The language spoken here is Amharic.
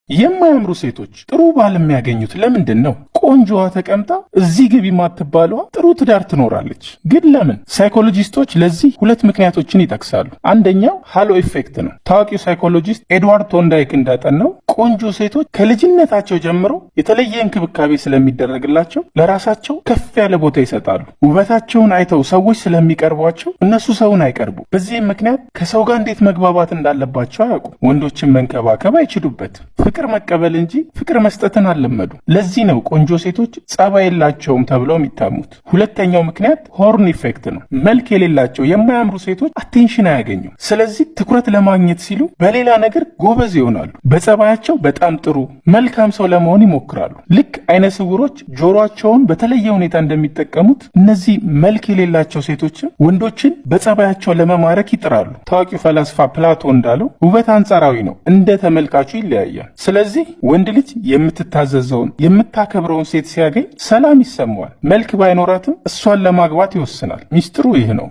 የማያምሩ ሴቶች ጥሩ ባል የሚያገኙት ለምንድን ነው? ቆንጆዋ ተቀምጣ እዚህ ግቢ ማትባለዋ ጥሩ ትዳር ትኖራለች። ግን ለምን? ሳይኮሎጂስቶች ለዚህ ሁለት ምክንያቶችን ይጠቅሳሉ። አንደኛው halo effect ነው። ታዋቂው ሳይኮሎጂስት ኤድዋርድ ቶንዳይክ እንዳጠናው ቆንጆ ሴቶች ከልጅነታቸው ጀምሮ የተለየ እንክብካቤ ስለሚደረግላቸው ለራሳቸው ከፍ ያለ ቦታ ይሰጣሉ። ውበታቸውን አይተው ሰዎች ስለሚቀርቧቸው እነሱ ሰውን አይቀርቡ። በዚህም ምክንያት ከሰው ጋር እንዴት መግባባት እንዳለባቸው አያውቁም። ወንዶችን መንከባከብ አይችሉበትም። ፍቅር መቀበል እንጂ ፍቅር መስጠትን አልለመዱ። ለዚህ ነው ቆንጆ ሴቶች ጸባይ የላቸውም ተብለው የሚታሙት። ሁለተኛው ምክንያት horn effect ነው። መልክ የሌላቸው የማያምሩ ሴቶች attention አያገኙም። ስለዚህ ትኩረት ለማግኘት ሲሉ በሌላ ነገር ጎበዝ ይሆናሉ። በጸባያቸው በጣም ጥሩ መልካም ሰው ለመሆን ይሞክራሉ። ልክ አይነ ስውሮች ጆሮአቸውን በተለየ ሁኔታ እንደሚጠቀሙት እነዚህ መልክ የሌላቸው ሴቶችም ወንዶችን በጸባያቸው ለመማረክ ይጥራሉ። ታዋቂው ፈላስፋ ፕላቶ እንዳለው ውበት አንጻራዊ ነው፣ እንደ ተመልካቹ ይለያያል። ስለዚህ ወንድ ልጅ የምትታዘዘውን የምታከብረውን ሴት ሲያገኝ ሰላም ይሰማዋል። መልክ ባይኖራትም እሷን ለማግባት ይወስናል። ሚስጥሩ ይህ ነው።